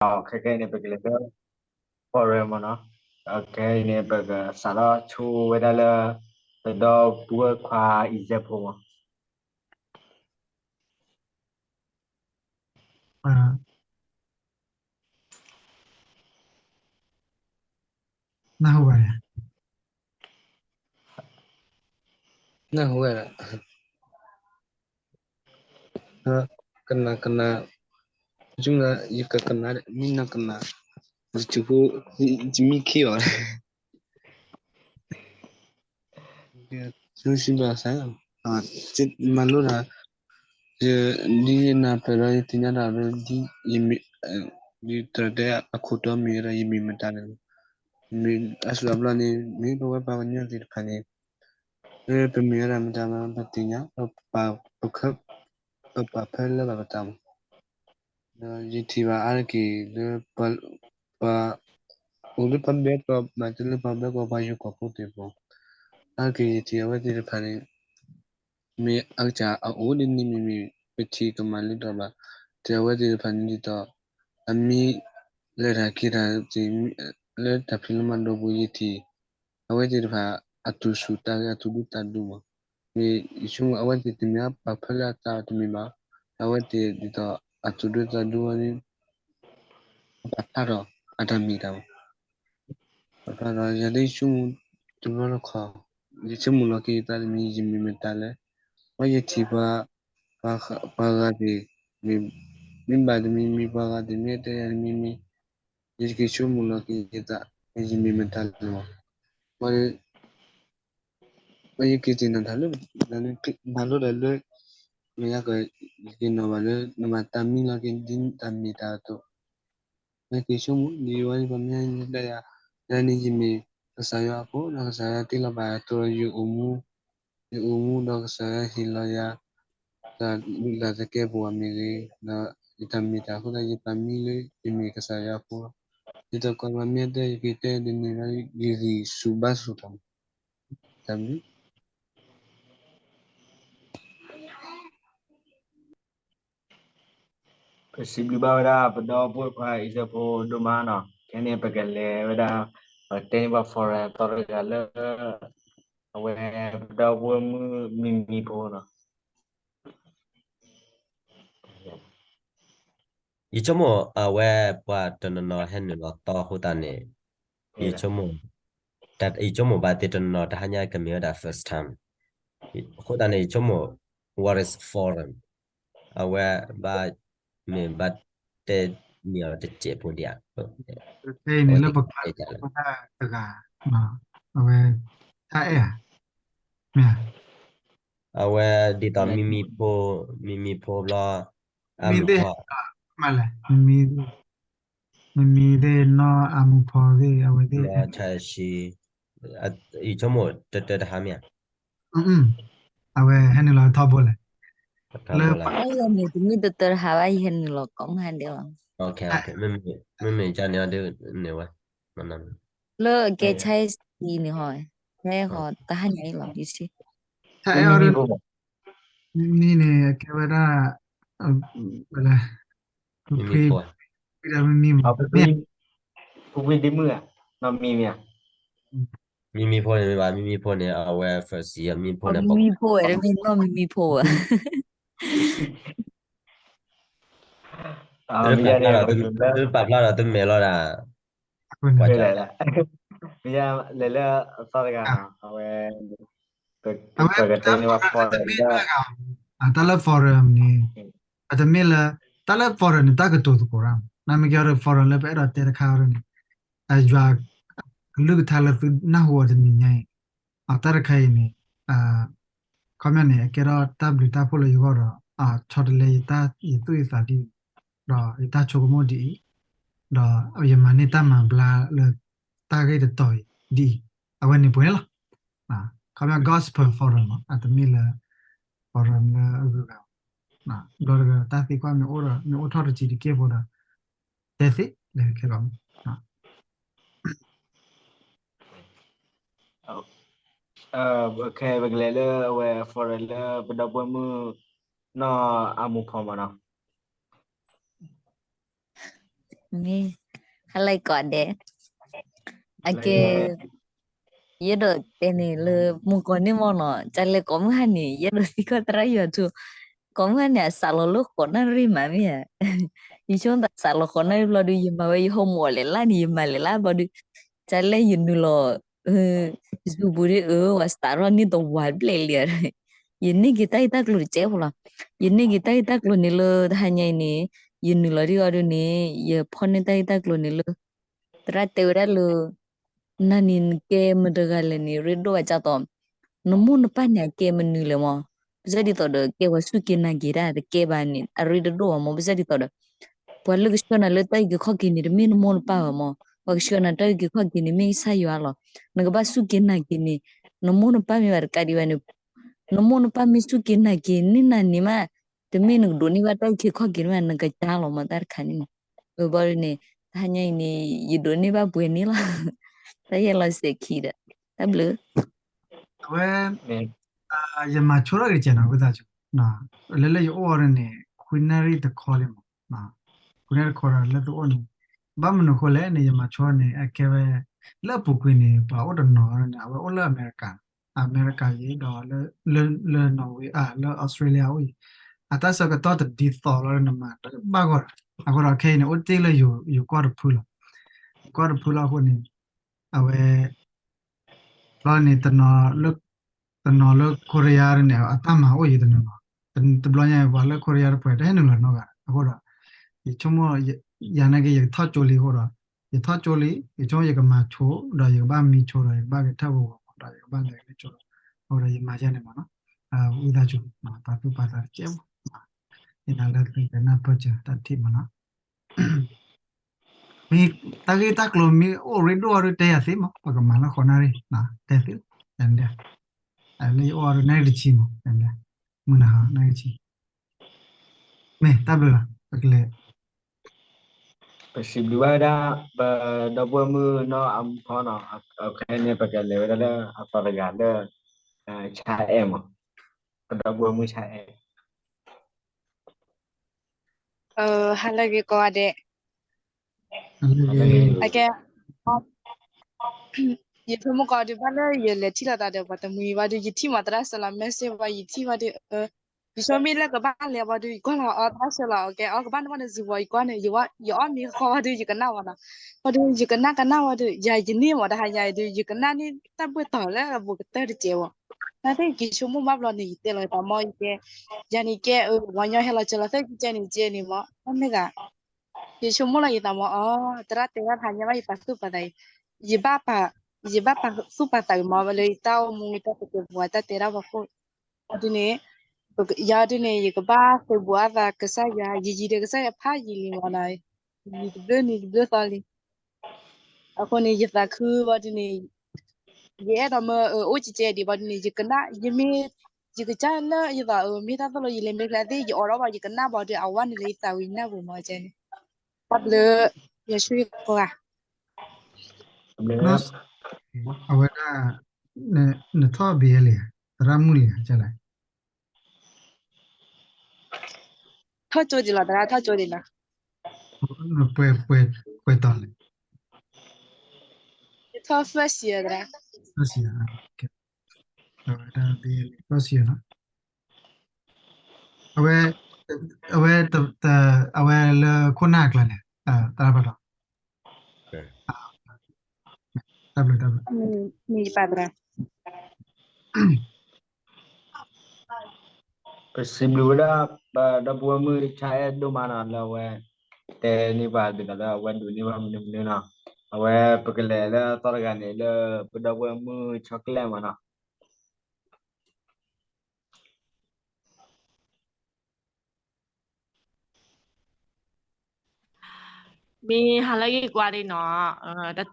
ခဲကနံၣ်အံၤန့ၣ် ပကလဲၤလၢ forum မ့ၢ်နီၤ. ခဲအံၤန့ၣ် ပကစးထီၣ်ဆိဝဲဒၣ်လၢ ပဒီပုၢ်ဝဲၢ်ခွါ example မ့ၢ် နၢ်ဟူဘၣ်ယၤ, နၢ်ဟူဝဲဒၣ်, ကနၣ်ကနၣ်, ယကနၣ် မ့ၢ်နကနၣ်, ယဖိ, ယမံခ့အီၤ, ယစံးဘၣ်စၢ်, မၤလိတၢ်, ဒ်ယနၢ်ပၢၢ်ဒီးယသ့ၣ်ညါတၢ်ဒီး ဒ်ယမ့ၢ်, ဒ်တၢ်တဲအခိၣ်တီမ့ၢ်ဝဲဒၣ် ယမ့ၢ်မတၤလဲၣ်, မ့ၢ်အစူၢ်အဘျီန့ၣ် မ့ၢ်ပဝဲပှၤကညီသ့ၣ်တဖၣ်န့ၣ် လၢပမ့ၢ်ဝဲဒၣ်မတၤမး ပသ့ၣ်ညါ ပပာ်, ပခၢ, ပပာ်ဖၢလၢဘၣ်ပသးမး, ဒီးယထံၣ်ဘၣ်အါတက့ၢ်လၢ ပှၤအိၣ်လၢပှၤဘဲကီၢ် မ့ၢ်တဲလၢပှၤဘဲကီၢ် ပှၤယိၤကီၢ်ဖိသ့ၣ်တဖၣ်, အါတက့ၢ်ယထံၣ်အဝဲသ့ၣ်တဖၣ်န့ၣ် မ့ၢ်အကစၢ်အအိၣ်ဒ်န့ၣ်မ့မ့ၢ် ပထံၣ်ကမၣ်လၢတၢ်ဘၣ်, တဲအဝဲသ့ၣ်တဖၣ်န့ၣ်ဒ်သိး အမံၤလဲၤတၢ်က့ၤတၢ်သ့ၣ် လၢတၢ်ဖံးလိမၤဒိပူၤယထံၣ် အဝဲသ့ၣ်တဖၣ် အသူၣ်ဆူၣ်သးဂဲၤ အသူၣ်ဒူသးဒူမး, မ့ၢ်ယဆိကမိၣ် အဝဲသ့ၣ်တမ့ၢ်ပာ်ဖၢလၢအသးတမ့ၢ်ဘၣ်, အဝဲသ့ၣ်ဒ်သိး အသူၣ်ဒူသးဒူဝဲန့ၣ် ပာ်ဖျါထီၣ်အတၢ်မ့ၢ်တၢ်မး, ပာ်ဖျါထီၣ် ယၤဒ်ယဆိကမိၣ်တဘျီတခီၣ်, ယဆိကမိၣ်လီၤက့ၤယသးတမံၤ ယမ့ၢ်မတၤလဲၣ်, ပှၤယထံၣ်ပှၤ, ပှၤဂၤသ့ၣ်, မ့ၢ်ဘၣ်တမံၤမံၤ ပှၤဂၤသ့ၣ်မ့ၢ်တဲယၤတမံၤမံၤ, ယက့ၤဆိကမိၣ်လီၤက့ၤယသး ယမ့ၢ်မတၤလဲၣ်မး, ပှၤ ပှၤယက့ၤသ့ၣ်နီၣ်တၢ်လၢ မၤလိတၢ်လၢ မ့ၢ်ယက့ၤနီၣ်ဘၣ်လၢ နဘၣ်သးမံလီၤက့ၤဒ်တၢ်မ့ၢ်တၢ်အသိး, ယက့ၤဆိကမိၣ် ဒ်ဝဲပှၤမ့ၢ်တဲယၤ, ယၤန့ၣ်ယမ့ၢ်ကစၢ်ယွၤအဖိ ဒီးကစၢ်ယွၤတ့လီၤဘၣ်အသိးဒီးယအိၣ်မူ, ယအိၣ်မူဒီးကစၢ်ယွၤဟ့ၣ်လီၤယၤ တၢ်လုၢ်လၢ်သကဲာ်ပဝးမ့ၢ်ဂ့ၤ, ဒီးယတၢ်မ့ၢ်တၢ်အဃိသတး ယသးမံလၢယမ့ၢ်ကစၢ်ယွၤအဖိလီၤ. ဒ်သိးကီးပှၤမ့ၢ်တဲ ယက့ၤတဲဒ်န့ၣ်ဒီး ယဂံၢ်ဆူၣ်ဘါဆူၣ်တၢ်မး, တၢ်မနုၤ ပစံးဘျုးဘၣ်ဝဲဒၣ်ပဒီပုၢ်ဝဲၢ်ခွါ example ဒိၣ်မးနီၤ, ခဲန့ၣ် ပကလဲၤဝဲဒၣ် ပတဲန့ၢ်ဘၣ် forum သီတဂၤလၢ အဝဲပဒီပုၢ်ဝဲၢ်မုၣ်မံမံဖိနီၤ. ယဆိကမိၣ်အဝဲပှၤတနီၤနီၤဟဲနုာ်လီၤသီအဃိသတးန့ၣ်, ယဆိကမိၣ်, ယဆိကမိၣ်ဘၣ်သ့ၣ်တနီၤနီၤ တဟါညါကမ့ၢ်ဝဲဒၣ် first time အဃိသတးန့ၣ် ယဆိကမိၣ် what is forum အဝဲဘၣ်, မ့ၢ်ဘၣ်တဲန့ၢ်အီၤတစဲးဖိဒံးဧါ, အဝဲ, တဂၤ, အဝဲ, တၢ်အဲၣ်ဧါ, မ့ၢ်ဧါ, အဝဲဒ်သိးမံမံဖိ, မံမံဖိဘျီ, မံသ့ၣ်, မ့ၢ်လဲၣ်, မံမံ, မံမံသ့ၣ်နီၢ်အမူဖီသ့ၣ် အဝဲသ့ၣ်, ယဆိကမိၣ်တတၢတဟါမ့ၢ်ဧါ, အဝဲဟဲနုာ်လီၤထီဘိလဲၣ်, လၢ, မ့ၢ်တမ့ၢ်တတၢတဟါဘၣ် ယဟဲနုာ်လီၤကိးမုၢ်ဟါဒဲးလီၤ, မ့မ့ၢ်န့ၣ်ဒ်န့ၣ်ဝဲ, လၢအကဲဆါစံန့ၣ်ဟီ, ဟဲဟီတဟါညါအံၤလီၤ, ယစံ မံန့ၣ် အကဲဝဲဒၣ်, ဝဲလဲၣ်, မံမံဖိ, မံမံဖိ, မံမံဖိ, မံမံဖိန့ၣ်မ့ၢ်ဘၣ်, မံမံဖိန့ၣ် အဝဲ first မံဖိန့ၣ်, မံမံဖိဝဲ, မ့ၢ်နီၢ်မံမံဖိဝဲ, ပာ်ဖျါဒီးတမဲာ်လီၤဒၣ် လဲၣ်, လဲၣ်လၢအသီတဂၤနီၤ, အဝဲ, အဝဲ, တၢ်လၢ forum န့ၣ်, အတမ့ၢ်လၢ, တၢ်လၢ forum န့ၣ် တၢ်ကတိၤသကိးရၣ်, နမ့ၢ်ကဲဒီး forum လၢပအဲၣ်ဒိးတဲတခါန့ၣ်, အယွၤ, ကလုၢ်ကထါလၢသုနၢ်ဟူအီၤတနံၤညါအံၤ, တၢ်တခါအံၤန့ၣ် ခီပညီန့ၣ် အကဲထီၣ်တၢ်ဘျုးတၢ်ဖှိၣ်လၢယဂီၢ်ဒီး, ဆီတလဲယတၢ်, ယသူၣ်ယသးဒ်အံၤ, ဒီးယတၢ်ဆိကမိၣ်ဒ်အံၤ, ဒီးယမၤန့ၢ်တၢ်မၤဘျါလၢတၢ်ဂ့ၢ်တတီၤအံၤဒ်အံၤ, အဝဲန့ၣ်ပှဲၤလီၤ, ခီပညီ gospel forum မး, အတမ့ၢ်လၢ forum လၢအဂုၤအဂၤ, ဘျီတဂၤတၢ်သံကွၢ်မ့ၢ်အိၣ်ဒီး မ့ၢ်အိၣ်ထီၣ်တစဲးတက့ၢ်ဖိဒီး, တဲသ့လၢခဲလီၤ ခဲပကလဲၤလၢအဝဲ forum လၢပဒီပုၢ်ဝဲၢ်မုၣ် နီၢ်အမူဖီမးနီၤ. မ့ၢ် ဟါလၢကိးဂၤဒဲး, အကဲ ယအဲၣ်ဒိးတဲန့ၣ်လၢ မုၢ်ကီၢ်န့ၣ်မ့ၢ်နီၤ, ကလဲၤကိးမုၢ်ဟါန့ၣ် ယအဲၣ်ဒိးသံကွၢ်သရၣ်ယွၤထူ, ကိးမုၢ်ဟါန့ၣ် အစးလီၤလၢဃိးနၣ်ရံၣ်မးမ့ၢ်ဧါ, ယဆိကမိၣ်သးစးလီၤဃိးနၣ်ရံၣ်ဘျီဒီး ယမၤဝဲယဟိမိၣ်အီၤလဲၤလၢ်န့ၣ် ယမၤလဲၤလၢ်ဘျီဒီး ကလဲၤယနုာ်လီၤ Zoom ပူၤဒ်အၢ ဝဲစးထီၣ်န့ၢ်တဝးဘျဲၣ်လံ, ယန့ၢ်က့ၤတၢ်ဂ့ၢ်တၢ်ကျိၤတကဲဖိလီၤ, ယန့ၢ်က့ၤတၢ်ဂ့ၢ်တၢ်ကျိၤန့ၣ်လၢတဟါညါအံၤန့ၣ်, ယနုာ်လီၤဒ်အီၤဒ်န့ၣ်, ယဖီၣ်န့ၢ်တၢ်ဂ့ၢ်တၢ်ကျိၤန့ၣ်လၢ သရၣ်တဲဝဲဒၣ်လၢ နၤန့ၣ်နကဲမတဂၤလဲၣ်န့ၣ် ရ့ဒိၣ်ဘၣ်ကၢ်သိး, နမိၢ်နပၢ်န့ၣ် အကဲမနုၤလဲၣ်မး, ဘၣ်ဆၣ်ဒ်သိးဒီး ကဲပှၤစူၢ်က့ၤနာ်က့ၤတၢ် တကဲဘၣ်န့ၣ် အရ့တဒိၣ်ဘၣ်မး, ဘၣ်ဆၣ်ဒ်သိးဒီး ပှၤလၢကဆှၢနၤလၢတၢ်အုၣ်က့ၤခီၣ်က့ၤန့ၣ် တမ့ၢ်နမိၢ်နပၢ်ဘၣ်မး, ပှၤကဆှၢနၤတၢ်အုၣ်က့ၤခီၣ်က့ၤန့ၣ် မ့ၢ်ကစၢ်ယွၤလီၤ, နကဘၣ်စူၢ်က့ၤနာ်က့ၤန့ၣ်, နမိၢ်နပၢ်မ့ၢ်ဘၣ်တကးဒံးဘၣ်န့ၣ်, နမိၢ်နပၢ်မ့ၢ်စူၢ်က့ၤနာ်က့ၤန့ၢ်နၤန့ၣ်မး, တမ့ၢ်နကဒိးန့ၢ်ဘၣ်တၢ်အုၣ်က့ၤခီၣ်က့ၤန့ၣ်မး နကစၢ်လီၤမး တၢ်တခါန့ၣ်န့ၣ်, အဘၣ်ဒ်န့ၣ်, တဟါညါအံၤန့ၣ် ယဒိးန့ၢ်ဘၣ်ပှဲၤန့ၣ်လီၤ, တၢ်ယဲၢ်လီၤစဲးခံဒီး, တၢ်ဘျုး အဝဲ, ယမၤဆိထီၣ်က့ၤတကဲးနီၤ ဝံသးစူၤ, လၢလၢယအိၣ်အီၤဒ်န့ၣ် ခွံနၣ်ရံၣ်တခီလံမး, ခွံနၣ်ရံၣ်တခီဒီးလၢသုအိၣ်န့ၣ်, ဘၣ်မနုၤဃိလဲၣ်န့ၣ် ယမၤဆိန့ၣ် အကဲဝဲ, လၢအပူၤကွံာ်န့ၣ် ပှၤအိၣ်တနီၤန့ၣ် အဝဲအိၣ်လၢအမဲရကၤ, အမဲရကၤယံၤဒီး လၢ လၢ လၢ Norway လၢ Australia အိၣ်ယံၤ, အတၢ်ဆၢကတီၢ်တဒ်သိးလီၤဒီးနမၤတဘၣ်ဂီၢ်ဒီး, အဃိဒီးခဲအံၤန့ၣ် အိၣ်တ့ၢ်လၢယိၤကီၢ်တဖုလီၤ, ယိၤကီၢ်တဖုလီၤအဃိန့ၣ်, အဝဲ ဘျီန့ၣ် တနီၤလၢ Korea န့ၣ် အတၢ်မၤအိၣ်ယံၤတနီၤနီၤ, တဘျီညါပှၤလၢ Korea တပှဲၤတဟဲနုာ်လီၤနီတဂၤ, အဃိဒီး ယဆိကမိၣ် ယၤနာ်က့ ယကထီၣ်ကၠိလံအဃိဒီး, ယထီၣ်ကၠိလံ ယဆိကမိၣ်ယကမၤဆိဒီး ယကဘၣ်မံဆိဒီး ယကဘၣ်ဂဲၤထၢၣ်ဂီၤဂီၤဒီး ယကဘၣ်လဲၤလၢကၠိဒီး, အဃိဒီးယမၤယဲန့ၣ်မးနီၤ, ဝံသးစူၤ ပာ်သူၣ်ပာ်သးတကဲးမး, ယနာ်လၢသုကနၢ်ပၢၢ်စၢၤတၢ်ထံၣ်မးနီၤ မ့ၢ်တၢ်ဂ့ၢ်တၢ်ကျိၤမ့ၢ်အိၣ်ရ့ဒိၣ်အီၤဒုးတဲယၤသ့မး, ပကမၤလၢဃိးနၣ်ရံၣ်, တဲသ့, လၢယအိၣ်အီၤဒုးနၣ်ရံၣ်တဆံမး, မုၢ်နၤဟါနၣ်ရံၣ်တဆံ, မ့ၢ်တၢ်ဘျုးလီၤ, ပကလဲၤ ပစံးဘျုးဘၣ်ဝဲဒၣ် ပဒီပုၢ်ဝဲၢ်မုၣ်နီၢ်အမူခီနီၤ, အခဲအံၤန့ၣ် ပကလဲၤဝဲဒၣ်လၢအသီတဂၤလၢ ဆါအဲၣ်မး, ပဒီပုၢ်ဝဲၢ်မုၣ်ဆါအဲၣ် ဟါလၢအဂ့ၤကိးဂၤဒဲး, အကဲ ယဆိကမိၣ်ကီးဒုးဘၣ်လၢယလဲၤထံၣ်လိာ်သးဒီးပှၤတမှံၤဘၣ်ဒုး ယထံၣ်မၤသရၣ်စၢၤလီၤ message ဘၣ် ယထံၣ်ဘၣ်ဒုး, ယဆိကမိၣ်လၢကဘၣ်လဲၤဘၣ်ဒုး ယကွၢ်လီၤအီၤသရၣ်စၢၤလီၤ အကဲအီၤကဘၣ်န့ၣ်ဘၣ်န့ၣ် စံးဝီၤယကွၢ်န့ၣ် ယအီၣ်မ့ၤဃီဘၣ်ဒုး ယကနၣ်ဝဲနီၤ, ဘၣ်ဒုး ယကနၣ်ကနၣ်ဝဲဒုး ယၤယန့ၢ်မးတဟါညါအံၤဒုး ယကနၣ်န့ၣ်တၢ်ဘှ့ၣ်တီၤလၢအဘူးကတၢၢ်တကဲးဝဲ, နာ်သက့ယဆိကမိၣ်ဘၣ်ဘျီန့ၣ် ယတဲလီၤယသးမီၢ် ယကဲ, ယၤန့ၣ်ကဲ ဝၤညီဟဲလီၤစၢၤလီၤသၢကကဲန့ၣ်ကဲန့ၣ်မး တၢ်မ့ၢ်သး ယဆိကမိၣ်လီၤယသးမီၢ် အီ သရၣ်တဲဒၣ်တဟါညါဘၣ်ယပာ်သူၣ်ပာ်သးအံၤ, ယဘၣ်ပာ်, ယဘၣ်ပာ်သူၣ်ပာ်သးအံၤမီၢ် ဝဲလၢယတၢ်အိၣ်မူမ့ၢ်တၢ်ပတဲပူၤ တၢ်တဲဒၣ်ပှၤခိၣ်, အဒုန့ၣ်, ယၤဒုန့ၣ် ယကဘၣ်သုးဘူးအသးကစၢ်ယွၤ ယယံၤဒီးကစၢ်ယွၤဖးယံာ်လံမီၢ်နီၤ, ယတဘျုးနံၤတဘျုးသီလံ, အဃိန့ၣ် ယသးခုဘၣ်ဒုန့ၣ် ယအဲၣ်ဒိးမၢအအိၣ်ကကဲဒံးဘၣ်ဒုန့ၣ် ယကနၣ် ယမ့ၢ် ယကစၢ်လၢယသးအမ့ၢ်တၢ်သိၣ်လိယလဲၤမ့ၢ်ကျဲသ့ၣ် ယအိးထီၣ်ဘၣ် ယကနၣ်ဘၣ်ဒုး အဝဲန့ၣ်လၢယသးဝံၤနၢ်ပူၤမီၢ်ကဲန့ၣ်, တၢ်ဘျုး, ယဆူယကိးဂၤ အဝဲဒၣ် နထီၣ်ဘံလံ, သရၣ်မုၣ်လံ, ထီၣ်ကၠိဒံးလီၤ သရၣ် ထီၣ်ကၠိဒံးလီၤ, ပှဲၤတီၤလဲၣ်, ထီၣ် first year သရၣ်, အဝဲဒၣ် first year နီၤ, အဝဲ, အဝဲ, အဝဲလၢခိၣ်နၢ်အကျါန့ၣ်, သရၣ်ဖးဒီး တၢ်ဘျုးတၢ်ဘျုး, မ့ၢ်ယပာ်သရၣ်, ပစံးဘျုးဝဲဒၣ် ပဒီပုၢ်ဝဲၢ်မုၣ်ဆါအဲၣ်ဒိၣ်မးနီၤ လၢအဝဲ တဲန့ၢ်ပှၤဒ်သိးလၢအဝဲဒိးန့ၢ်ဘၣ်မနုၤမနုၤနီၤ, အဝဲပကလဲၤလၢအသီတဂၤန့ၣ် လၢပဒီပုၢ်ဝဲၢ်မုၣ် chocolate မးနီၤ မ့ၢ်ဟါလၢဂ့ၤကွၢ်ဒံးနီၤ,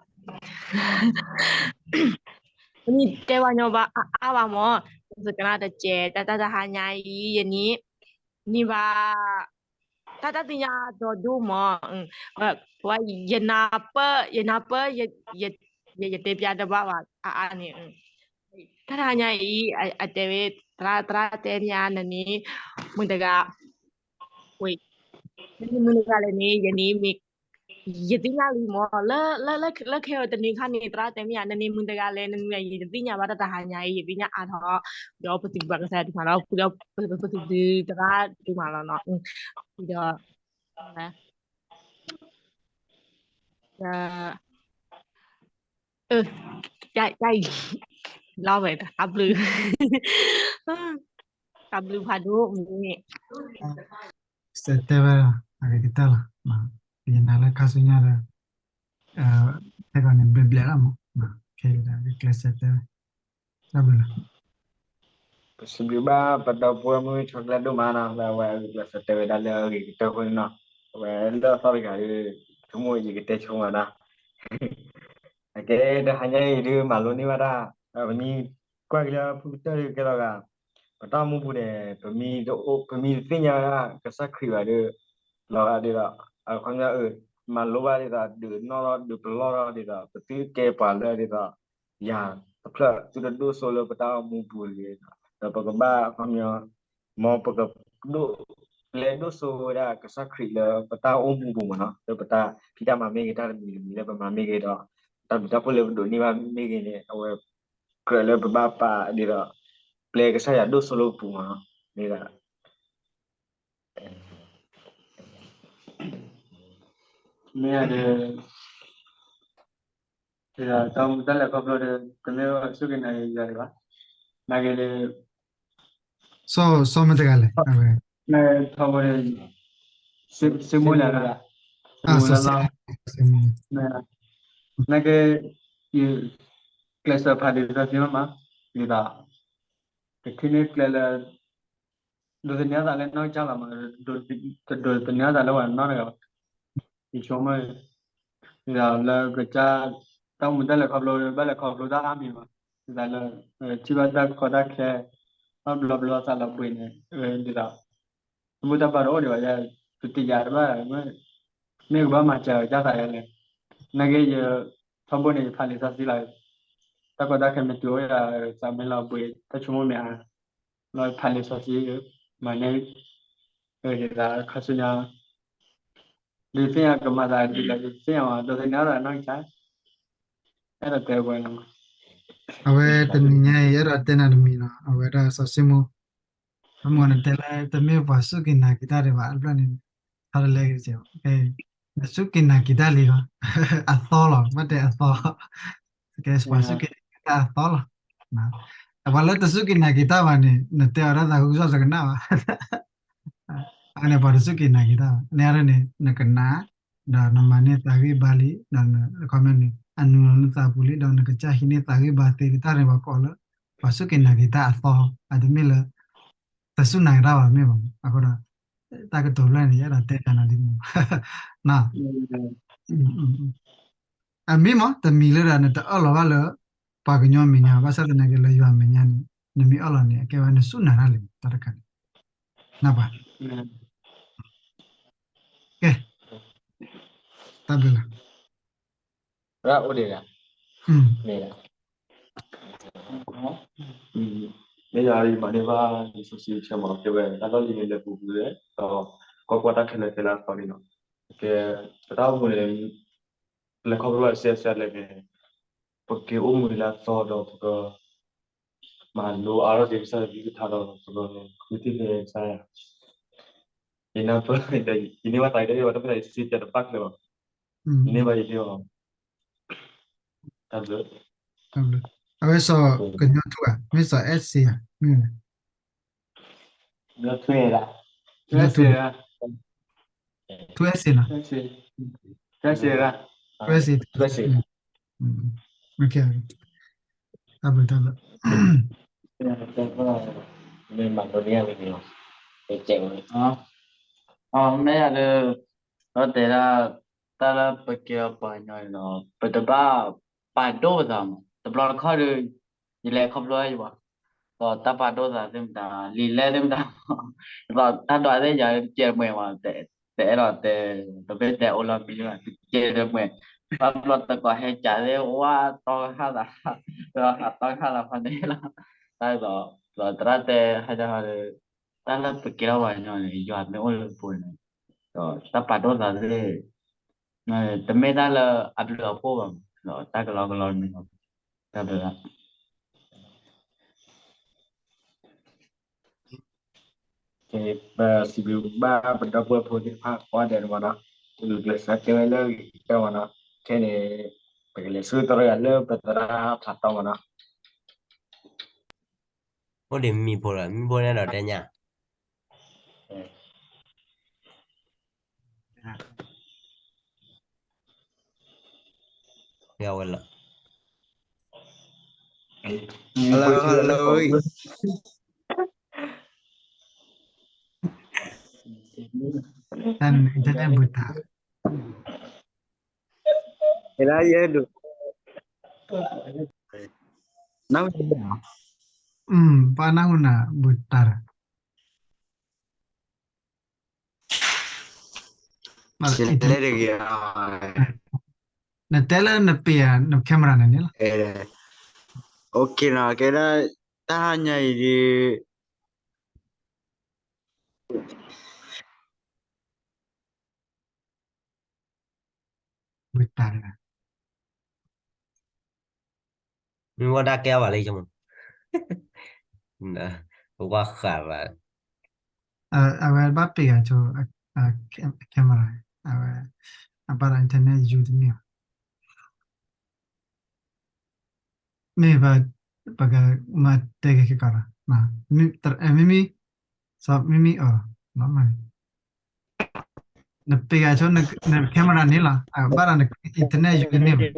မ့ၢ်တဲဝဲညီဘၣ်အါအါဘၣ်မး, စကနၣ်တကဲး တၢ်တၢ်တဟါညါအံၤ ယန့ၢ်, န့ၢ်ဘၣ်, တၢ်တၢ်သ့ၣ်ညါဒီဒိၣ်မး, ဝဲယနၢ်ပၢၢ် ယနၢ်ပၢၢ် ယတဲပျါတဘၣ်ဘၣ် အါအါန့ၣ်, တၢ်တဟါညါအံၤ အတဲဝဲ သရၣ် သရၣ်တဲမ့ၢ်အါန့ၣ်န့ၣ်, မုၢ်တဂၤ, ဝဲ, မုၢ်တဂၤလဲၣ်န့ၣ် ယန့ၢ်မ့ၢ် ယသ့ၣ်ညါလံမး လၢ လၢ လၢ လၢခဲအံၤတနံၤခါန့ၣ် သရၣ်တဲမ့ၢ်ဧါ နန့ၣ်မုၢ်တဂၤလဲၣ် နမုၢ်ဂၤ ယတသ့ၣ်ညါဘၣ်တၢ်တဟါညါအံၤ ယသ့ၣ်ညါအါထီၣ် ဒီးပသူၣ်ပှၤကစၢ်ဒုးမးလီၤ ပသူၣ်ဒုးသရၣ်ဒုးမးလီၤနီၤ ဒီး ယအံၤ လီၤဝဲတၢ်ဘျုး တၢ်ဘျုးဖးဒိၣ်မ့ၢ် စတဲဝဲဒၣ် အဂ့ၤကတၢၢ်လီၤ ယနာ်လၢခါဆူညါဒီး ခဲကီးန့ၣ် ဘျဲၣ်ဘျဲၣ်လီၤမး ခဲအံၤဒီး ကျဲးစၢးတဲဝဲ တၢ်ဘျုးလီၤ ပစံးဘျုးဘၣ် ပဒီပုၢ်ဝဲၢ်မုၣ်ဆီတလဲဒိၣ်မးနီၤ လၢအဝဲကျဲးစၢးတဲဝဲဒၣ်လၢအဂ့ၤကတၢၢ်အဃိန့ၣ်နီၤ အဝဲလၢအသီတဂၤဒီး ဆိကမိၣ်ယကတဲဆိမးနီၤ အကဲတဟါညါအံၤဒုး မၤလိန့ၢ်ဘၣ်တၢ် ပမ့ၢ်ကွၢ်က့ၤလၢဖုကတၢၢ်ဒုးကဲလီၤဂာ် ပတၢ်အိၣ်မူပူၤန့ၣ် ပမ့ၢ်တသ့ၣ်ညါဝဲဒၣ်ကစၢ်ခရံာ်ဘၣ်ဒီး လီၤဂာ်ဒ်သိး အခီပညီ မၤလိဘၣ်ဒ်သိး ဒုးနီၣ်ထီၣ်ဒုးပလီၢ်ထီၣ်ဒ်သိး ပသုကဲပှၤလၢဒ်သိး ယၤတဖျၢၣ်သုတဒိၣ်စိလၢပတၢ်အိၣ်မူပူၤတဂ့ၤ ဒီးပကဘၣ်အခီပညီ မ်ပကဒိၣ် ပျဲဒိၣ်စိဝဲဒၣ်ကစၢ်ခရံာ်လၢပတၢ်အိၣ်မူပူၤမးနီၤ လၢပတၢ်ဖံးတၢ်မၤမ့ၢ်ဂ့ၤ တၢ်တမံၤတမံၤလၢပမၤမ့ၢ်ဂ့ၤဒီး တၢ်ဘျုးတၢ်ဖှိၣ်လၢပဒိးန့ၢ်ဘၣ်မ့ၢ်ဂ့ၤန့ၣ် အဝဲကြၢးလၢပဘၣ်ပာ်ဒ်သိး ပျဲကစၢ်ယွၤဒိၣ်စိလၢပပူၤမးနီၤ မ့ၢ်ဒၣ် မ့ၢ်ဒီး တၢ်မူတၢ်လဲၤခီဖျိဒီး တမ့ၢ်စူၢ်က့ၤနာ်က့ၤယၤဒံးဘၣ်, နာ်က့ၤဒီး စီၤမ့ၢ်တဂၤလဲၣ်, ထီဘိဒီး စ့မိၣ်လဲၣ်, နာ်က့ၤ ကျဲးစၢးဖးဒံးစီဆှံမးမး, ဒ်သိး ကထံၣ်န့ၢ်ကျဲလၢ ဒိးသန့ၤအသးလၢနီၢ်ကစၢ်လီၤမး, တဒိးသန့ၤအသးလၢပှၤနီတဂၤဘၣ်. ယဆိကမိၣ် ဒ်သိးလၢကစၢ် တၢ်အိၣ်မူတၢ်လဲၤခီဖျိ ဘၣ်လဲၤခီဖျိတၢ်အါမံၤမး, ဒ်သိးလၢ ထံၣ်ဘၣ်တၢ်ကီတၢ်ခဲ ဘၣ်ဘျီဘျီသးလီၤဘှံးန့ၣ် ဒ်သိး တၢ်ဘူၣ်တၢ်ဘါတအိၣ်ဒံးဘၣ်, ပတယာ်တဘၣ်, မ့ၢ်ကဘၣ်မၤစၢၤကစၢ်သးယဲလဲၣ်, နာ်က့ၤယ ထီဘိန့ၣ် ယဖးလံာ်စီဆှံလီၤ, တၢ်ကီတၢ်ခဲမ့ၢ်တုၤအိၣ်ယၤ သးမ့ၢ်လီၤဘှံး တၢ်ဆိကမိၣ်မ့ၢ်အါ လီၤဖးလံာ်စီဆှံ မၤန့ၢ် ဒ်သိးခါဆူညါ ဒုးသ့ၣ်ညါကမၤသးဒ်လဲၣ် ဒုးသ့ၣ်ညါဝဲ ဒိးသန့ၤအသးနီၢ်ကစၢ်, အဲၣ်ဒိးတဲဝဲလီၤ. အဝဲတနံၤညါအံၤ အဲၣ်ဒိးတဲနၤတမံၤလီၤ, အဝဲဒၣ်စီၤၡံမိၣ်, အမိၢ်နတဲလၢ တမ့ၢ်ပှၤစူၢ်က့ၤနာ်က့ၤတၢ်ဒံးဘၣ် အဘျီန့ၣ် ထီတလဲက့ၤ, နစူၢ်က့ၤနာ်က့ၤတၢ်လံလီၤ, အသီလီၤ, ဘၣ်တဲအသီ, ပှၤစူၢ်က့ၤနာ်က့ၤတၢ်အသီလီၤ. အပှၤလၢတစူၢ်က့ၤနာ်က့ၤတၢ်ဘၣ်န့ၣ် နတဲအီၤတၢ်သးခုကစီၣ်တကနၣ်ဘၣ်. အန့ၣ်ပှၤတစူၢ်က့ၤနာ်က့ၤတၢ်ဘၣ်, န့ၣ်န့ၣ် နကနၣ်, ဒီးနမၤန့ၢ်သးဂံၢ်ဘါလံ, ဒီးခီပညီန့ၣ် အနုာ်လီၤနသးပူၤလံ, ဒီးနကစၢ်ဟံးန့ၢ်သးဂံၢ်ဘါသ့လံ, တၢ်န့ၣ်ပှၤကိးလၢ ပှၤစူၢ်က့ၤနာ်က့ၤတၢ်အသီ, အတမ့ၢ်လၢ တစူၢ်နာ်က့ၤတၢ်ဘၣ်မ့ၢ်ဘၣ်, အဃိဒီး တၢ်ကတိၤဖျၢၣ်န့ၣ် ယအဲၣ်ဒိးတဲနၤဒ်န့ၣ်, အမ့ၢ်မ့ၢ် တမံၤလၢဒီး နတအၢၣ်လီၤဘၣ်လၢ ပှၤကညီမဲာ်ညါ, ဘၣ်ဆၣ်သနာ်က့လၢယွၤမဲာ်ညါန့ၣ် နမ့ၢ်အၢၣ်လီၤန့ၣ် အကဲဝဲနစူၢ်နာ်တၢ်လံ တၢ်တခါန့ၣ်, နၢ်ပၢၢ်, ကဲ, တၢ်ဘျုးလီၤ. အိၣ်ဒံးဒၣ်, မ့ၢ်ဒၣ်, မ့ၢ်ယၤအံၤမၤန့ၢ်ဘၣ် လံာ်စီဆှံတဆၢမး ကဲဝဲ တၢ်လီၢ်လံၤမ့ၢ်လဲၤပူၤကွံာ်ဝဲ ဒီး ကွၢ်ကွၢ်တၢ်ခဲလၢာ်ခဲလၢာ်အသီလံနီၤ, ကဲ ပတၢ်အိၣ်မူန့ၣ် လဲၤခီဖျိဘၣ်စဲစဲလဲၣ်န့ၣ် ပက့ၤအိၣ်မူလၢအသီဒီး ပက မၤလိအါထီၣ်က့ၤကစၢ်ယွၤကလုၢ်ကထါဒီး ပကဃုထံၣ်က့ၤကစၢ်ယွၤ, ယနၢ်ပၢၢ် ယန့ၢ်ဘၣ်သးအံၤတဘၣ် တၢ်မ့ၢ်သးယစ့တဘၣ်ကျၢၤဘၣ်, ယန့ၢ်ဘၣ်ယန့ၢ်အီၤ, တၢ်ဘျုး, အဝဲစီၤကညီထူဧါ, မ့ၢ်စီၤအဲၣ်စ့ဧါ, မ့ၢ် ထူအဲၣ်စ့, ထူအဲၣ်စ့နီၤ, ထူအဲၣ်စ့, တၢ်ဘျုးတၢ်ဘျုး, မ့ၢ်ယၤဒီး ဒီးတဲဒၣ် တၢ်လၢပကဲပှၤကညီန့ၣ်ဒီး ပတဘၣ်ပာ်ဒိၣ်ပသးမး, တဘျီတခီၣ်ဒီး ယလဲၤခီဖျိယဘၣ် ဒီးတၢ်ပာ်ဒိၣ်သးသ့ၣ်မတၤ လံာ်လဲၢ်သ့ၣ်မတၤ, ဒီးတၢ်ဒွးသ့ၣ်ယၤတကဲတမှဲၤဘၣ်, တအဲၣ်ဒိးတဲ တဘၣ်တဲအိၣ်လီၤမံၤဘၣ် တကဲတမှဲၤ, ဘၣ်ဘျီတကိးဟဲကးသ့ၣ် ဝါတီဃာ်သး, ဒီးဟးတီဃာ်သးဖဲန့ၣ်လီၤ, တၢ်ဒီး ဒီးသရၣ်တဲဟဲဒီး တၢ်လၢပကဲထီၣ်ပှၤကညီန့ၣ် ယွၤမ့ၢ်အိၣ်လၢပပူၤန့ၣ်, ဒီးတၢ်ပာ်ဒိၣ်သးသ့ၣ် တမ့ၢ်တၢ်လၢအဘျုးအဖှိၣ်ဘၣ်, ဒီးတၢ်ကလီကလီန့ၣ်လီၤ, တၢ်ဘျုးလၢ ပစံးဘျုးဘၣ်ပဒီပုၢ်ဝဲၢ်ဖိသ့ၣ်တဖၣ်ကိးဂၤဒဲးမ့ၢ်နီၤ, ဂုာ်ကျဲးစၢးတဲဝဲလၢဂ့ၤကတၢၢ်မ့ၢ်နီၤ, ခဲန့ၣ် ပကလဲၤဆူတရၢလၢပသရၣ်ဖးတီမ့ၢ်နီၤ. အိၣ်ဒံးမံဖိလီၤ, မံဖိန့ၣ်ဒီးတဲညါ ဝဲလီၤ. Hello, hello. တၢ်န့ၣ် internet ဘုတၢ် ဟဲလၢယဲဒိၣ် နၢ်ဟူ ပှၤနၢ်ဟူနၤဘုတၢ် နတဲလၢနပ့ၤဧါ, န camera န့ၣ်န့ၣ်လီၤ. OK နီၤ, ကဲဒၣ် တၢ်ဟါညါအံၤဒ် ဘုတၢ်တဂၤ မ့ၢ်ဝဲဒၣ်ကဲအီၤဘၣ်လၢယမိၢ် ဝဲဃာ်ဘၣ် အဝဲဘၣ်ပ့ၤဂၤဆိ camera အဝဲ အဘၣ်ဒီး internet ယူတန့ၢ်ဘၣ် မ့ၢ်ပ ပကမၤတဲက့ၤက့ၤကီးလီၤ မ့မ့ၢ် စီၤမ့မ့ၢ်အီၤ နပ့ၤဂၤဆိ န camera န့ၣ်လီၤ အဘၣ်ဒီးန internet ယူတန့ၢ်ဘၣ်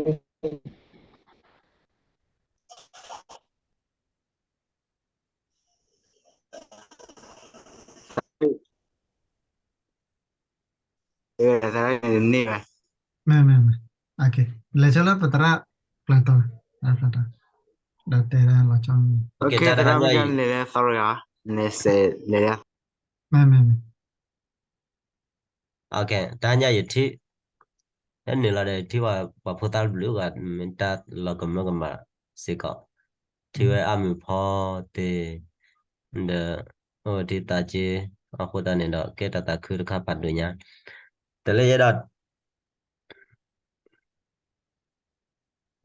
မ့ၢ် မ့ၢ် မ့ၢ် လဲၤဆိလၢပသရၣ် ပျၢၤတီ ဒီးတဲဒၣ်လီၤဆီ မ့ၢ် မ့ၢ် မ့ၢ် တၢ်ညါယထံၣ် တၢ်နုာ်လီၤဒီးထံၣ်ပှၤဖိသၣ်တဘျုးဂၤ မ့ၢ်တၢ်လီၤကမၢကမၣ်စ့ၢ်ကီး ထံၣ်ဝဲအါမုၢ်ဖီသ့ၣ် ဒီး အိၣ်ဝဲထံသးက့ အဃိသတးန့ၣ်ဒီး ကဲတၢ်သးခုတခါဖးဒိၣ်ညါ တလၢယဲဒီး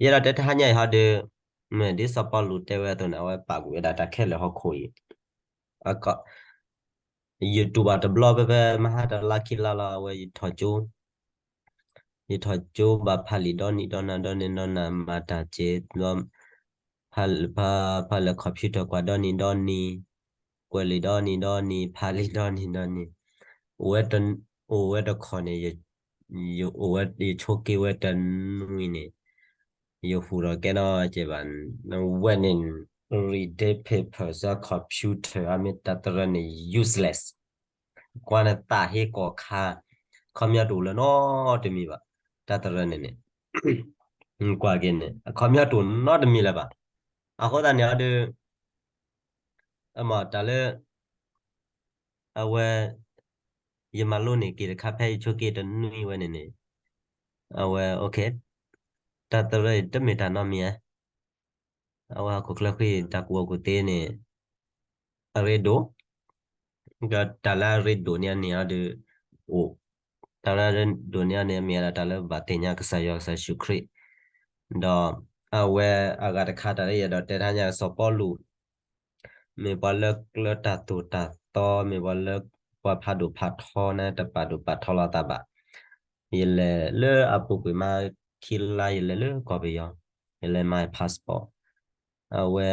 ယဲဒီးတဲတဟါညါအံၤဟီဒီး မ့ၢ်ဒ်စီၤပီလူးတဲဝဲအသိးန့ၣ် အဝဲပာ်ကွံာ်ဝဲဒၣ်တၢ်ခဲလၢာ်ဟီၣ်ခိၣ်အံၤ ယတူၢ်ဘၣ်တဘျီဖဲဖဲမဟါတလါခံလါလီၤ အဝဲယထီၣ်ကၠိ ယထီၣ်ကၠိဘၣ်ဖးလံာ်ဒီနံၤဒီနၤဒီနံၤဒီနၤ မၤတၢ်က့ၤ ဖးလၢ computer ကွၢ်ဒီနံၤဒီနံၤ ကွဲးလံာ်ဒီနံၤဒီနံၤ ဖးလံာ်ဒီနံၤဒီနံၤ အိၣ်ဝဲတခီၣ်န့ၣ် ယအိၣ်ဝဲ ယဆိးက့ဝဲတနွံန့ၣ် ယဟူးဒီးကဲနီၣ်က့ဘၣ် ဝဲန့ၣ် read paper ဆၢ computer အမ့ၢ်တၢ်တရၢန့ၣ် useless ကွၢ်န့ၣ်သးဟ့ကီၢ်ခါ အခီပညီတအိၣ်လၢၤနီတမံၤဘၣ် တၢ်တရၢန့ၣ်န့ၣ် ကွၢ်က့ၤန့ၣ် အခီပညီတအိၣ်နီတမံၤလၢၤဘၣ် အဃိသတးန့ၣ်အီၤဒီး အမ့ၢ်တၢ်လၢ အဝဲ ယမၤလိန့ၢ်က့ၤတခါဖဲယဆိးက့တနွံဝဲန့ၣ်န့ၣ် အဝဲ တၢ်တရၢအံၤတမ့ၢ်တၢ်နီတမံၤဧါ အဝဲဟီၣ်ခိၣ်ချၢဃံ တၢ်ကူၣ်ဘၣ်ကူၣ်သ့န့ၣ် အရ့ဒိၣ် ဒီးတၢ်လၢအရ့ဒိၣ်န့ၣ်န့ၣ်အီၤဒီး အိၣ် တၢ်လၢအရ့ဒိၣ်န့ၣ်န့ၣ် မ့ၢ်ဝဲဒၣ်တၢ်လၢဘၣ်သ့ၣ်ညါကစၢ်ယွၤကစၢ်ယ့ၣ်ၡူးခရံာ် ဒီးအဝဲအဂၤတခါတၢ်လၢယအဲၣ်ဒိးတဲတဟါညါစီၤပီလူး မ့ၢ်ပှၤလၢကျၢၤတၢ်သိၣ်တၢ်သီ မ့ၢ်ပှၤလၢ ပှၤဖးဒိၣ်ဖးထီန့ၣ် တပာ်ဒိၣ်ပာ်ထီလီၤသးဘၣ်. ယလဲၤလၢအပူၤကွံာ်မးခံလါ ယလဲၤလၢကီၢ်ပယီၤ ယလဲၤမၤ passport အဝဲ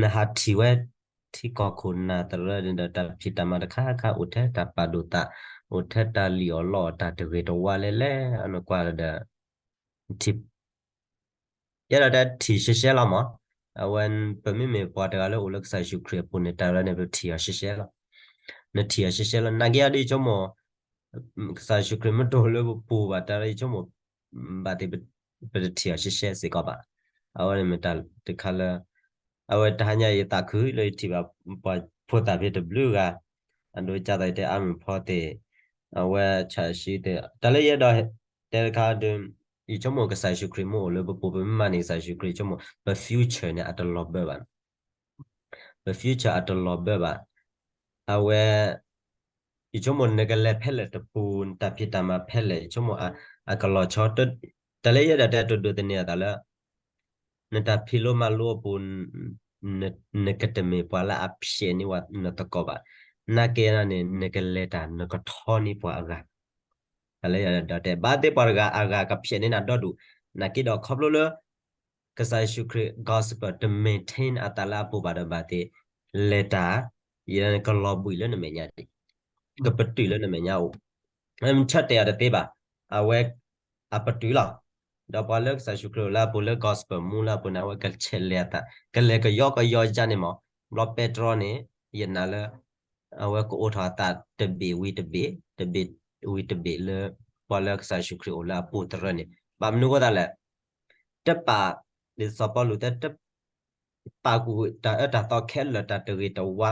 နဟးထံၣ်ဝဲ ထံကီၢ်ခိၣ်နၢ်တရၢဒီး တၢ်ဖံးတၢ်မၤတခါခါ အိၣ်ထဲတၢ်ပာ်ဒိၣ်သး အိၣ်ထဲတၢ်လံၣ်အီၣ်လီအီၣ် တၢ်တဂ့ၤတဝါလဲၣ်လဲၣ် အနကွၢ်ဒီး ထံၣ် ယအဲၣ်ဒိးတဲထံၣ်ရှဲရှဲလီၤမး, အဝဲ ပမ့မ့ၢ်ပှၤတဂၤလၢအိၣ်လၢကစၢ်ယ့ၣ်ၡူးခရံာ်အပူၤန့ၣ် တၢ်ရၢန့ၣ် ပထံၣ်အီၤရှဲရှဲလီၤ. နထံၣ်အီၤရှဲရှဲလီၤ. နာ်က့အီၤဒ်ယဆိကမိၣ် ကစၢ်ယ့ၣ်ၡူးခရံာ်မ့ၢ်တအိၣ်လၢပပူၤဘၣ် တၢ်ရၢယဆိကမိၣ် ဘၣ်သ့ၣ် ပတထံၣ်အီၤရှဲရှဲစ့ၢ်ကီးဘၣ်. အဝဲန့ၣ်မ့ၢ်တၢ်တခါလၢ အဝဲတဟါညါယသးခုလၢယထံၣ်ဘၣ် ပှၤဖိသၣ်ဖံးတဘျုးဂၤ အဒိကၢ်သးယတဲအါမံၤဖီသ့ၣ် အဝဲဆၣ်ဆှံသ့ၣ် တၢ်လၢယအဲၣ်ဒိးတဲတခါဒီး ယဆိကမိၣ်ကစၢ်ယ့ၣ်ၡူးခရံာ်မ့ၢ်အိၣ်လၢပပူၤ ပမ့ၢ်မၤန့ၢ်ကစၢ်ယ့ၣ်ၡူးခရံာ် ယဆိကမိၣ် ပ future န့ၣ် အတလီၤဘၢဘၣ်. ပ future အတလီၤဘၢဘၣ်. အဝဲ ယဆိကမိၣ်နကလဲၤဖဲလဲၣ်တပူၤ နတၢ်ဖံးတၢ်မၤဖဲလဲၣ် ယဆိကမိၣ်အကလီၤဆီ တၢ်လၢယအဲၣ်ဒိးတဲတဒိးသန့ၤအသးလၢ နတၢ်ဖံးလိမၤလိအပူၤ နကတမ့ၢ်ပှၤလၢအဖျဲးန့ၢ်ဝဲနသကိးဘၣ်. နာ်က့န့ၣ် နကလဲၤတၢ်နကထီန့ၢ်ပှၤအဂၤ တၢ်လၢယအဲၣ်ဒိးတဲ ဘၣ်သ့ၣ်ပှၤတဂၤအဂၤကဖျဲးန့ၢ်နၤဒီဒူၣ် နာ်က့ဒီးခီဖျိလၢ ကစၢ်ယ့ၣ်ၡူးခရံာ် gospel တ maintain အသးလၢအပူၤဘၣ်ဒီးဘၣ်သ့ၣ် လဲၤတၢ် ယဲဒၣ်န့ၣ်ကလီၤဘှံးလၢနမဲာ်ညါဒံး ကပတုာ်လၢနမဲာ်ညါအိၣ် ဆၢတဲာ်အီၤတသ့ဘၣ် အဝဲ အပတုာ်လီၤ. ဒီးပှၤလၢကစၢ်ယ့ၣ်ၡူးခရံာ်အိၣ်လၢအပူၤလၢ gospel မူလၢအပူၤန့ၣ် အဝဲကဆဲးလဲၤအသး ကလဲၤကယီကယီယါန့ၣ်မး ဘျီပဲတြီန့ၣ် ယနာ်လၢ အဝဲကအိးထီၣ်အသးတဘ့ၣ်ဝံၤတဘ့ၣ် တဘ့ၣ်ဝံၤတဘ့ၣ်လၢ ပှၤလၢကစၢ်ယ့ၣ်ၡူးခရံာ်အိၣ်လၢအပူၤသရၢန့ၣ် ဘၣ်မနုၤအဃိသတးလဲၣ် တပာ် ဒ်စီၤပီလူးတဲ တပာ်ကွံာ်တၢ်အၢတၢ်သီခဲလၢာ် တၢ်တဂ့ၤတဝါ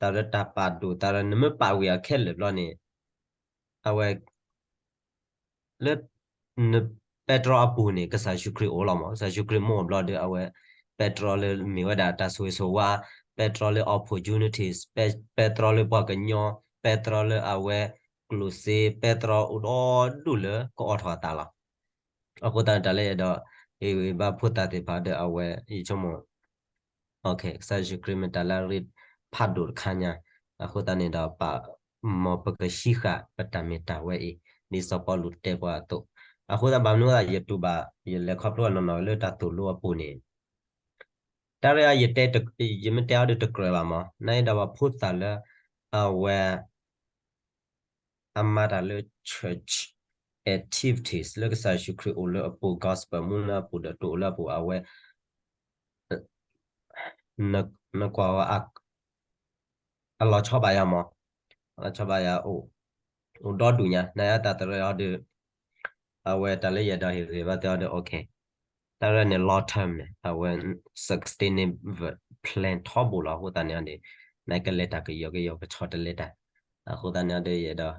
တၢ်လၢတၢ်ပာ်ဒိၣ် တၢ်လၢနမ့ၢ်ပာ်ဝံၤအခဲလၢာ်ဘျီန့ၣ် အဝဲ လၢ န ပဲတြီအပူၤန့ၣ် ကစၢ်ယ့ၣ်ၡူးခရံာ်အိၣ်လီၤမး ကစၢ်ယ့ၣ်ၡူးခရံာ်မ့ၢ်အိၣ်ဘျီဒီး အဝဲ ပဲတြီလၢမ့ၢ်ဝဲဒၣ်တၢ်ဆိၣ်ဂ့ၤဆိၣ်ဝါ ပဲတြီလၢ opportunities ပဲတြီလၢပှၤကညီ ပဲတြီလၢအဝဲ ကျိၣ်စ့ ပဲတြီအိၣ်ဒီဒူၣ်လၢကအိးထီၣ်အသးလီၤ. အဃိသတးန့ၣ် တၢ်လၢယအဲၣ်ဒိး ဟ့ၣ်ဂံၢ်ဘါဖိသၣ်သ့ၣ်တဖၣ်ဒီးအဝဲ ယဆိကမိၣ် ကစၢ်ယ့ၣ်ၡူးခရံာ်မ့ၢ်တၢ်လၢအရ့ဖးဒိၣ်တခါညါ အဃိသတးန့ၣ်ဒီး ပ မ်ပကဟံးဃာ်ပတၢ်မ့ၢ်တၢ်ဝဲအံၤ ဒ်စီၤပီလူးတဲပှၤအသိး အဃိသတးဘၣ်မနုၤအဃိသတး ယတူၢ်ဘၣ် ယလဲၤခီဖျိအနီၢ်နီၢ်လၢတၢ်သိၣ်လိအပူၤန့ၣ် တၢ်ရဲၣ် ယတဲ ယမ့ၢ်တဲအီၤဒီးတကြၢးဘၣ်မး နာ်အံၤဒီးပှၤဖိသၣ်လၢ အဝဲ အမၤတၢ်လၢ church activities လၢကစၢ်ယ့ၣ်ၡူးခရံာ်အိၣ်လၢအပူၤ gospel မူလၢအပူၤဒီးတအိၣ်လၢအပူၤ အဝဲ နကွၢ်ဝဲ အလီၤဆီဘၣ်ယၤမး အလီၤဆီဘၣ်ယၤအိၣ် အိၣ်ဒီဒူၣ်ညါ နာ်ယၤတၢ်တရဲၣ်အီၤဒီး အဝဲတၢ်လၢယအဲၣ်ဒိးဟ့ၣ်ဂံၢ်ဘါတဲအီၤဒီး တၢ်ရဲၣ်န့ၣ် long term န့ၣ် အဝဲ sustainable plan ထီဘိလီၤ အဃိသတးန့ၣ်ဒီး နကလဲၤတၢ်ကယီကယီကဆီတလဲတၢ် အဃိသတးန့ၣ်ဒီး ယအဲၣ်ဒိး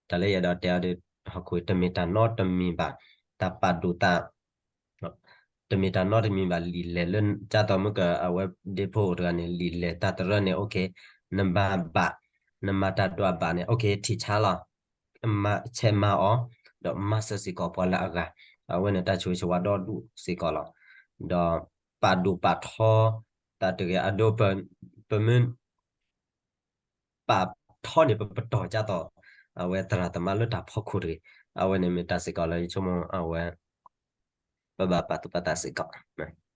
တၢ်လၢယအဲၣ်ဒိးတဲအီၤဒီး ဟီၣ်ခိၣ်တမ့ၢ်တၢ်နီတမံၤဘၣ် တၢ်ပာ်ဒိၣ်တၢ် တမ့ၢ်တၢ်နီတမံၤဘၣ် လံာ်လဲၢ်လၢ ကၢ်သိးမုၢ်က အဝဲဒ့ဖိအိၣ်တဂၤန့ၣ် လံာ်လဲၢ်တၢ်တရၢန့ၣ် OK နမၤဘၣ် နမၤတၢ်ဒိၣ်အဘၣ်န့ၣ် OK ထံၣ်ဆါလီၤ ဆဲးမၤအီၤ ဒီးမၤစၢၤစ့ၢ်ကီးပှၤလၢအဂၤ အဝဲန့ၣ်တၢ်ဆိၣ်ဂ့ၤဆိၣ်ဝါဒီဒူၣ်စ့ၢ်ကီးလီၤ ဒီးပာ်ဒိၣ်ပာ်ထီ တၢ်တဂ့ၤအဒိ ပမ့ၢ် ပာ်ထီန့ၣ် ပပတီၢ်ကၢ်သိး အဝဲသရၣ်သမါလၢတၢ်ဖီခိၣ်တဂ့ၤ အဝဲန့ၣ်မ့ၢ်တၢ်စ့ၢ်ကီးလၢယဆိကမိၣ် အဝဲ ပဘၣ်ပာ်သူၣ်ပာ်သးစ့ၢ်ကီး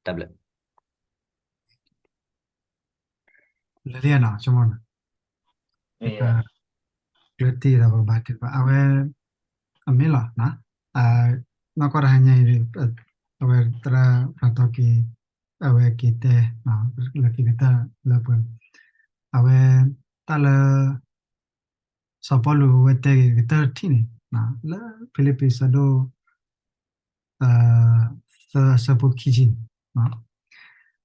တၢ်ဘျုး လၢလံနီၤ ဆိကမိၣ်နီၤ ကျၢၤတံၢ်ဒီးပကဘၣ်တ့ၢ်ဘၣ် အဝဲ အမ့ၢ်လီၤ နီၢ်ကီၢ်တဟါညါအံၤ အဝဲသရၣ်ဖျါထီၣ်က့ၤ အဝဲက့ၤတဲ လၢက့ၤကတၢၢ်လၢပှဲၤ အဝဲ တၢ်လၢ စီၤပီလူးအဝဲတဲက့ၤကတၢၢ်တထံၣ်န့ၣ် လၢဖံလံးပံးဆၢဒိၣ် သၢဆၢဖိခံဆံန့ၣ်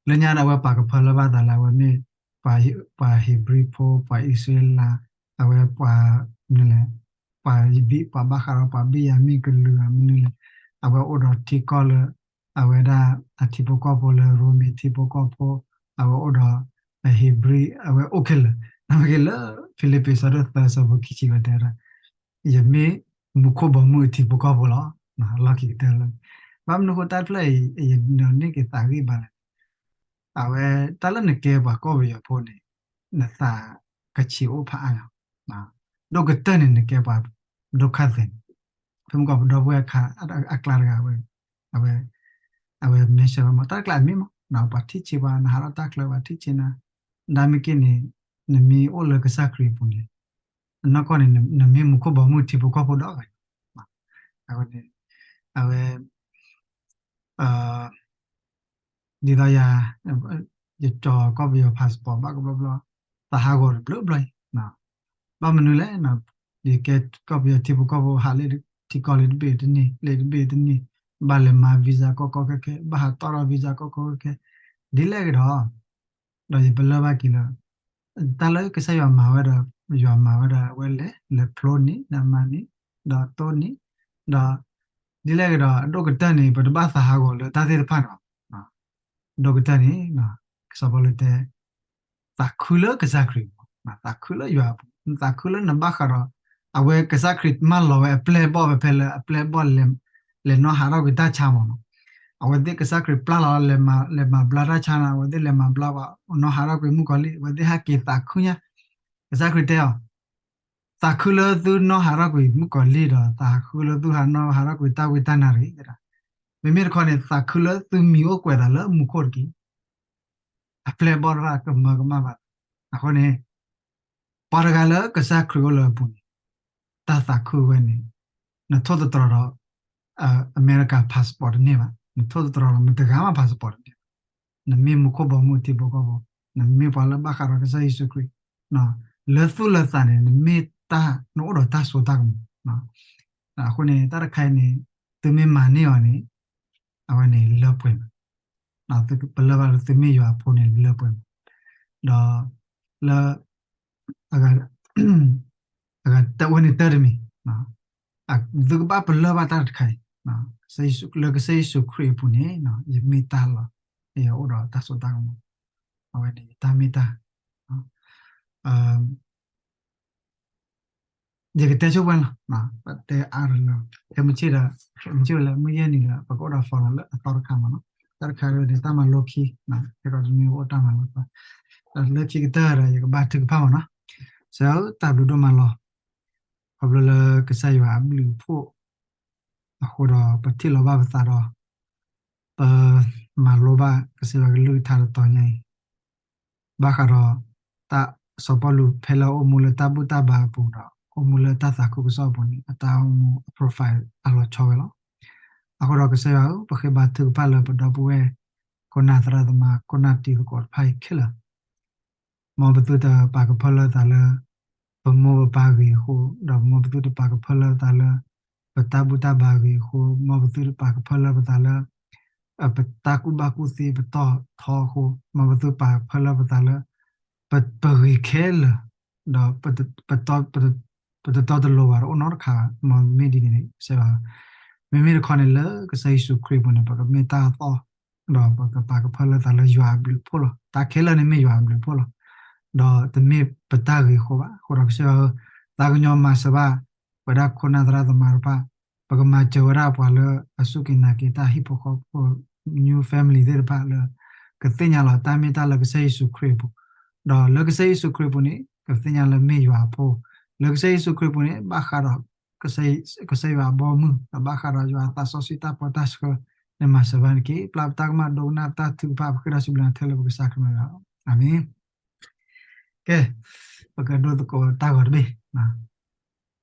လၢညါဒီးအဝဲပာ်ကဖၢလၢဘၣ်သးလၢအဝဲမ့ၢ် ပှၤဟ့းဘြံၤဖိ ပှၤအံၣ်စရ့လး အဝဲပှၤ မနုၤလဲၣ် ပှၤဘံၣ် ပှၤဘၣ်ဃးဒီးပှၤဘံၣ်ယၤမံၣ်ကလုာ် မနုၤလဲၣ် အဝဲအိၣ်ဒီးထံကီၢ်လၢ အဝဲဒၣ်အထံဖိကီၢ်ဖိလၢရိမ့ၤထံဖိကီၢ်ဖိ အဝဲအိၣ်ဒီး အဟ့းဘြံၤ အဝဲအိၣ်ခဲလၢာ် နမ့ၢ်က့ၤလၢ ဖံလံးပံးဆၢဒိၣ်သၢဆၢဖိခံဆံဝဲတဲဝဲဒၣ် ယမ့ၢ်မူခိၣ်ဘီမုၢ်အထံဖိကီၢ်ဖိလီၤ. လီၢ်ခံကတၢၢ်လၢ ဘၣ်မနုၤဃိတၢ်တဖျၢၣ်အံၤ ယန့ၢ်က့ၤသးဂ့ၢ်ဘၣ်လဲၣ် အဝဲတၢ်လၢနကဲပှၤကီၢ်ပယီၤဖိန့ၣ် နသးကဆံးအိၣ်ဖးအါလီၤ. ဒိၣ်ကတၢၢ်န့ၣ် နကဲပှၤဒိခါသဲးန့ၣ် ဖဲမုၢ်ကီၢ်ပဒီပုၢ်ဝဲၢ်ခါအကျါတဂၤဝဲ အဝဲ အဝဲ mention ဝဲမး တၢ်တကျါအမ့ၢ်မး ပှၤထံၣ်ဆံးပှၤ နဟးထီၣ်တၢ်ချၢပှၤထံၣ်ဆံးနၤ ဒ်မ့ၢ်က့ၤန့ၣ် နမ့ၢ်အိၣ်လၢကစၢ်ခရံာ်အပူၤန့ၣ် အနီၢ်ကီၢ်န့ၣ် နမ့ၢ်မူခိၣ်ဘီမုၢ်ထံဖိကီၢ်ဖိဒီးအဂၤ အဝဲန့ၣ် အဝဲ ဒ်သိးယၤ ယကၠီၤကီၢ်ပယီၤ passport ဘၣ်ကဘျီဘျီ သးဟးဂီၤတဘျီဘျီအံၤ ဘၣ်မနုၤလဲၣ် ယကဲကီၢ်ပယီၤထံဖိကီၢ်ဖိ ဟးလၢထံကီၢ်လၢတဘ့ၣ်တန့ၢ် လၢတဘ့ၣ်တန့ၢ် ဘၣ်လဲၤမၤ visa ကီကီခဲခဲ ဘၣ်ဟးတီၢ်ထီၣ် visa ကီကီခဲခဲ ဒ်လဲၣ်ကဒီး ဒီးယပလၢၢ်ဘၣ်က့ၤလၢ တၢ်လၢကစၢ်ယွၤမၤဝဲဒီး ယွၤမၤဝဲဒီး အဝဲလဲၤ လဲၤဖျိန့ၣ် ဒီးမၤန့ၣ် ဒီးတိၢ်န့ၣ် ဒီး ဒ်လဲၣ်ကဒီး အဒိၣ်ကတၢၢ်န့ၣ် ပတဘၣ်သးဟးဂီၤလၢတၢ်သ့ၣ်တဖၣ်န့ၣ်ဘၣ်. အဒိၣ်ကတၢၢ်န့ၣ် စီၤပီလူးတဲ သးခုလၢကစၢ်ခရံာ် သးခုလၢယွၤအပူၤ သးခုလၢနဘၣ်ဃးဒီး အဝဲကစၢ်ခရံာ်မၢလီၤဝဲအပျဲၢ်အဘီၣ်ဖဲဖဲလၢအပျဲၢ်အဘီၣ်လဲၤ လဲၤနီၣ်ဟးထီၣ်ကွံာ်တၢ်ဆါမးနီၤ. အဝဲသ့ၣ်ကစၢ်ခရံာ်ပျၢ်လီၤ လဲၤမၤ လဲၤမၤဘျါတၢ်ဆါနီၤ, အဝဲသ့ၣ်လဲၤမၤဘျါပှၤ နီၣ်ဟးထီၣ်ကွံာ်မုၣ်ကီၤလံၢ် အဝဲသ့ၣ်ဟဲက့ၤသးခုညါ. ကစၢ်ခရံာ်တဲအီၤ သးခုလၢသုနီၣ်ဟးထီၣ်ကွံာ်မုၣ်ကီၤလံၢ်ဒီး သးခုလၢသုဟးနီၣ်ဟးထီၣ်ကွံာ်တၢ်ဝံတၢ်နါတဂ့ၤ. မ့မ့ၢ်တခီန့ၣ် သးခုလၢသုမံၤအိၣ်ကွဲးသးလၢမူခိၣ်တက့ၢ်. အပျဲၢ်အဘီၣ်တဖၣ်ကမၢကမၣ်ဘၣ်. အဃိန့ၣ် ပှၤတဂၤလၢကစၢ်ခရံာ်အိၣ်လၢအပူၤန့ၣ် တၢ်သးခုဝဲန့ၣ် နထိၣ်သတြီၤဒီး အမဲရကၤ passport တန့ၢ်ဘၣ်, နထိၣ်သတြီၤဒီးမတဂၤမး passport တန့ၢ်ဘၣ်. နမ့ၢ်မူခိၣ်ဘီမုၢ်ထံဖိကီၢ်ဖိ, နမ့ၢ်ပှၤလၢဘၣ်ဃးဒီးကစၢ်ယ့ၣ်ၡူးခရံာ် လၢသူၣ်လၢသးန့ၣ် နမ့ၢ်တၢ် နအိၣ်ဒီးတၢ်စိတၢ်ကမီၤ. အဃိန့ၣ် တၢ်တခါအံၤန့ၣ် သုမ့ၢ်မၤန့ၢ်အီၤန့ၣ် အဝဲန့ၣ်လၢပှဲၤမး, ပလၢၢ်ဘၣ်လၢသုမ့ၢ်ယွၤအဖိန့ၣ်လၢပှဲၤမး, ဒီး လၢ အဝဲန့ၣ်တၢ်တမံၤ, သုကဘၣ်ပလၢၢ်ဘၣ်တၢ်တခါအံၤ, လၢကစၢ်ယ့ၣ်ၡူးခရံာ်အပူၤန့ၣ် ယမ့ၢ်တၢ်လီၤ, ယအိၣ်ဒီးတၢ်စိတၢ်ကမီၤ, အဝဲန့ၣ်ယတၢ်မ့ၢ်တၢ် ယကတဲဆိပှဲၤလီၤ, ပတဲအါလီၤ, ခဲမုၢ်ဆ့ၣ်ဒီး မုၢ်ဆ့ၣ်ဝဲလၢမုၢ်ယဲၢ်နံၤဒီး ပကအိၣ်ဒီး follow လၢအသီတခါမးနီၤ, တၢ်တခါဒ်န့ၣ် တၢ်မၤလိခံ, ခဲကီးတမံၤအိၣ်တၢ်မၤလိ, လၢခံကတၢၢ်ဒီး ယကဘါထုကဖၣ်မးနီၤ, ကစၢ်ဧၢ တၢ်ဘျုးဒိၣ်မးလီၤ, ခီဖျိလၢကစၢ်ယွၤအဘျုးအဖှိၣ် အဃိဒီး ပထံၣ်လိာ်ဘၣ်ပသးဒီး ပမၤလိဘၣ်ကစၢ်ယွၤကလုၢ်ကထါတတီၤညါအံၤ, ဘၣ်ဃးဒီး တၢ်စီၤပီလူးဖဲလၢအအိၣ်မူလၢတၢ်ဘူၣ်တၢ်ဘါအပူၤဒီး အိၣ်မူလၢတၢ်သးခုကစီၣ်အပူၤန့ၣ် အတၢ်အိၣ်မူအ profile အလီၤဆီဝဲလီၤ. အဃိဒီးကစၢ်ယွၤဧၢ, ပဃ့ဘါထုကဖၣ်လၢပဒီပုၢ်ဝဲၢ် ခိၣ်နၢ်သရၣ်သမါ ခိၣ်နၢ်တံၤသကိးတဖၣ်အံၤခဲလၢာ် မ်ပသုတပာ်ကဖၢလၢပသးလၢ ပမိၢ်ပပၢ်ဂ့ၤအဃိ, ဒီးမ်ပသုတပာ်ကဖၢလၢပသးလၢ ပတၢ်ဘူၣ်တၢ်ဘါဂ့ၤအဃိ, မ်ပသုတပာ်ကဖၢလၢပသးလၢ ပတၢ်ကူၣ်ဘၣ်ကူၣ်သ့ပတီၢ်ထီအဃိ, မ်ပသုပာ်ကဖၢလၢပသးလၢ ပဂ့ၤခဲလၢာ်, ဒီး ပတတီတလိၤဘၣ်တအိၣ်နီတခါ, မ်မ့ၢ်ဒ်န့ၣ်န့ၣ် ကစၢ်ယွၤ, မ့မ့ၢ်တခီန့ၣ်လၢကစၢ်ယ့ၣ်ၡူးခရံာ်အပူၤန့ၣ် ပကမ့ၢ်တၢ်အသီၣ်, ဒီးပကပာ်ကဖၢလၢသးလၢယွၤအဘျုးအဖှိၣ်လီၤ. တၢ်ခဲလၢာ်န့ၣ်မ့ၢ်ယွၤအဘျုးအဖှိၣ်လီၤ. ဒီးတမ့ၢ်ပတၢ်ဂ့ၤအဃိဘၣ်. အဃိဒီးကစၢ်ယွၤဧၢ, သးကညီၤမၤစၢၤဘၣ် ပဝဲဒၣ်ခိၣ်နၢ်သရၣ်သမါတဖၣ်, ပကမၤစၢၤဝဲဒၣ်ပှၤလၢအစူၢ်က့ၤနာ်က့ၤတၢ်ဟံၣ်ဖိဃီဖိ new family သ့ၣ်တဖၣ်လၢ ကသ့ၣ်ညါလီၤတၢ်မ့ၢ်တၢ်လၢကစၢ်ယ့ၣ်ၡူးခရံာ်အပူၤ, ဒီးလၢကစၢ်ယ့ၣ်ၡူးခရံာ်အပူၤန့ၣ် ကသ့ၣ်ညါလၢမ့ၢ်ယွၤအဖိ, လၢကစၢ်ယ့ၣ်ၡူးခရံာ်အပူၤန့ၣ် ဘၣ်ဃးဒီး ကစၢ်ယွၤအဘီအမုၢ် ဒီးဘၣ်ဃးဒီးယွၤအသးစီဆှံတၢ်ပီတၢ်ဆှၢ န့ၣ်မၤစၢၤဘၣ်န့ၣ်တက့ၢ်. ပျၢ်ပတၢ်ကမၣ် ဒိကနၣ်ပတၢ်ထုကဖၣ် ပဃ့ဒီးစံးဘျုးနၤထဲလၢပကစၢ်ခရံာ်အမံၤလီၤ. အၤမ့ၣ်. ကဲ, ပကဒိသကိးတၢ်ဂီၤတဘ့ၣ်.